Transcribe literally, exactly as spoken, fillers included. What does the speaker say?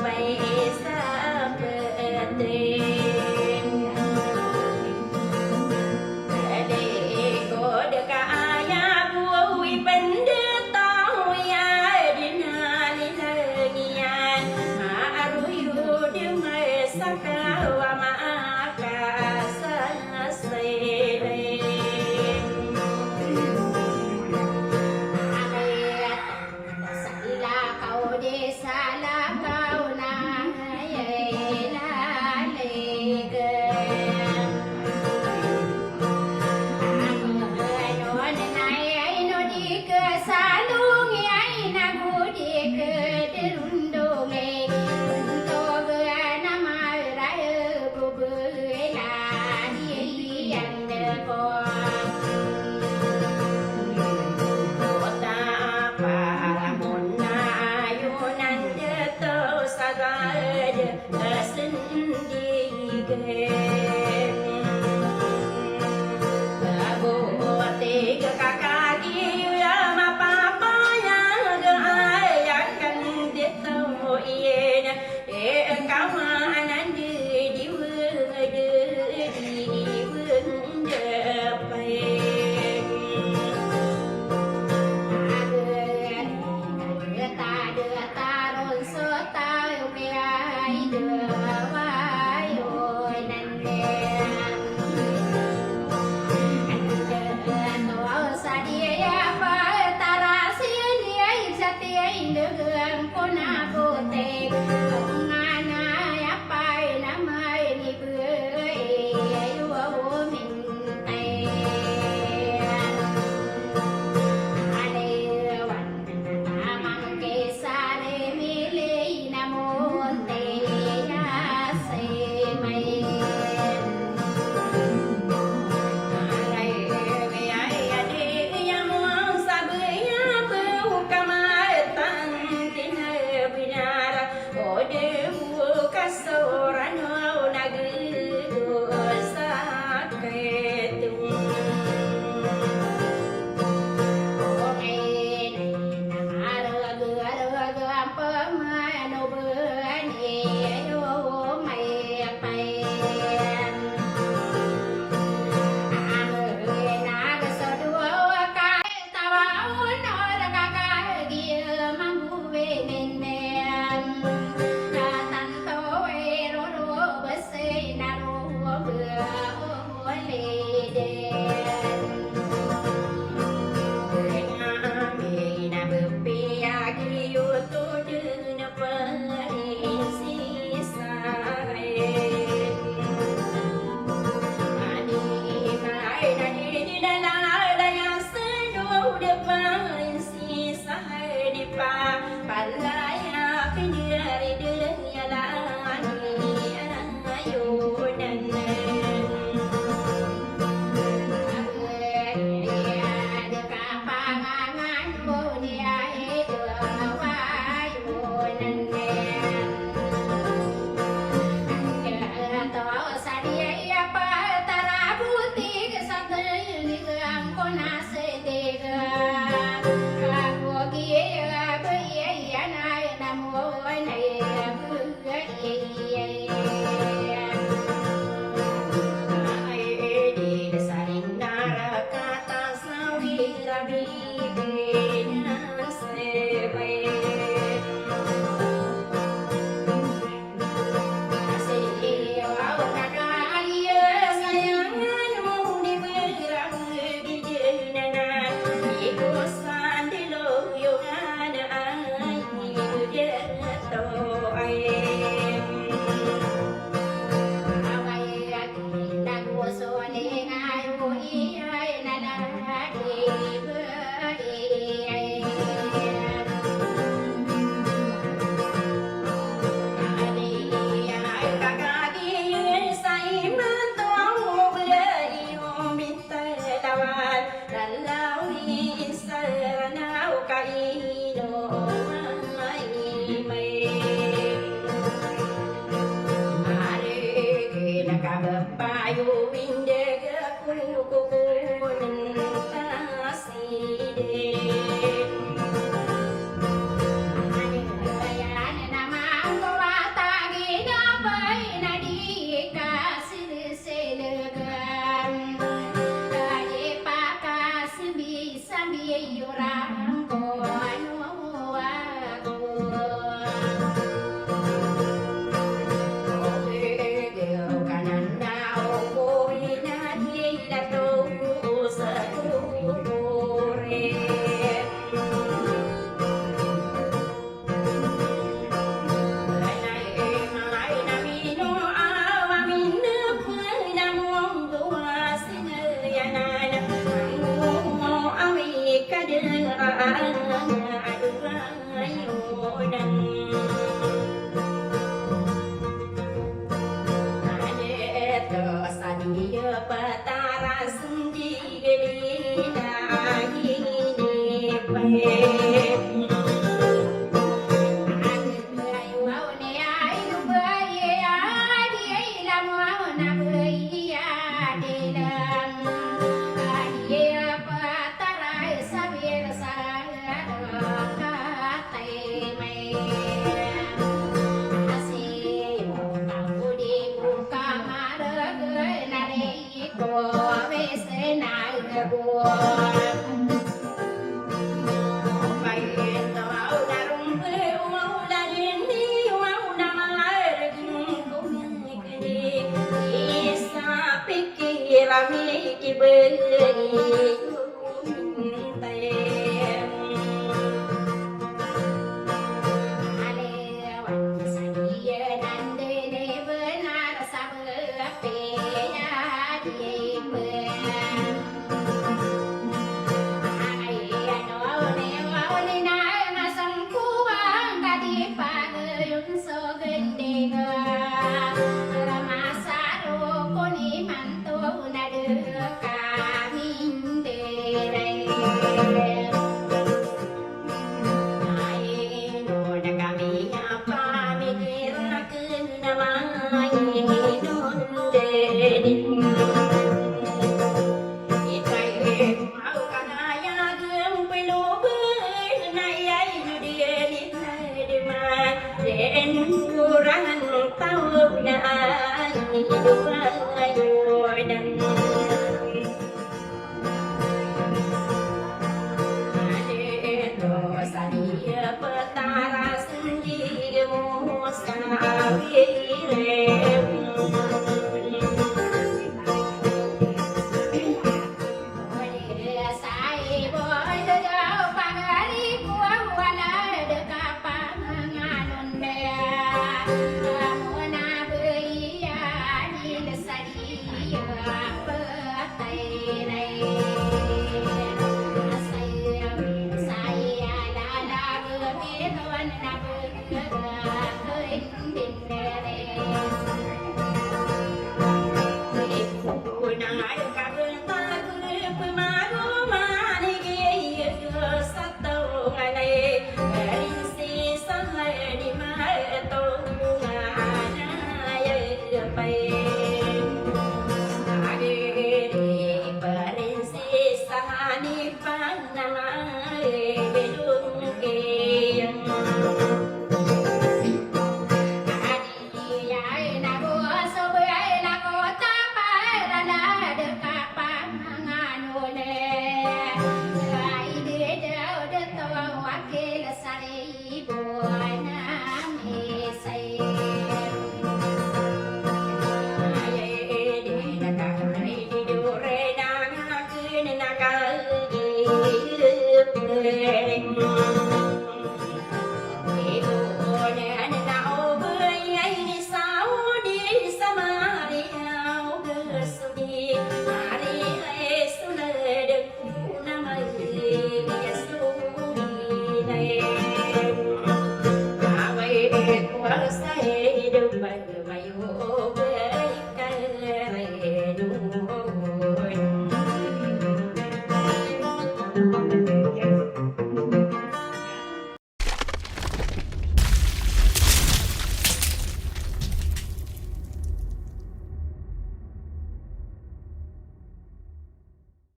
Pay sa ptn. Likod ka aya bo i pndtaw iyan, di na nilang iyan maaroyod, masa ka wa makasasay. Salakaw di salakaw na aya i lalig. Ano na aya ino di kasalong aya i nago di kadarondong i. Ontog na marae bobela di iyan dako. Kota para mona ayo nanda to sagad kasendigen. Babo tig kakagi ya mapapayag aya kandito iyan. E, kamaan andi di wd di wd pay. Agad, agad, agad, taron so tayo kaya i dawayo nande. Andi da to sadiya pa tara sindi ay satiya indagang ko na bote. Ngana ya pay na may ni bey yo mintay. Alewan amang kay sari mili na monte ya say may. Aray, ay, ay, adi, ya mong sabi ya, bu, kamatan, tinabinara. O di bo kasorano na gido sakit. O kay na arag-arag a pamano ba niyo may pay. Amin na gasodo ka Tawa o nor ka ka giya mambo benen. Na tanto e roro bese na roro ba o leden. Nga ami na bepiya giyo to dena parinsisa.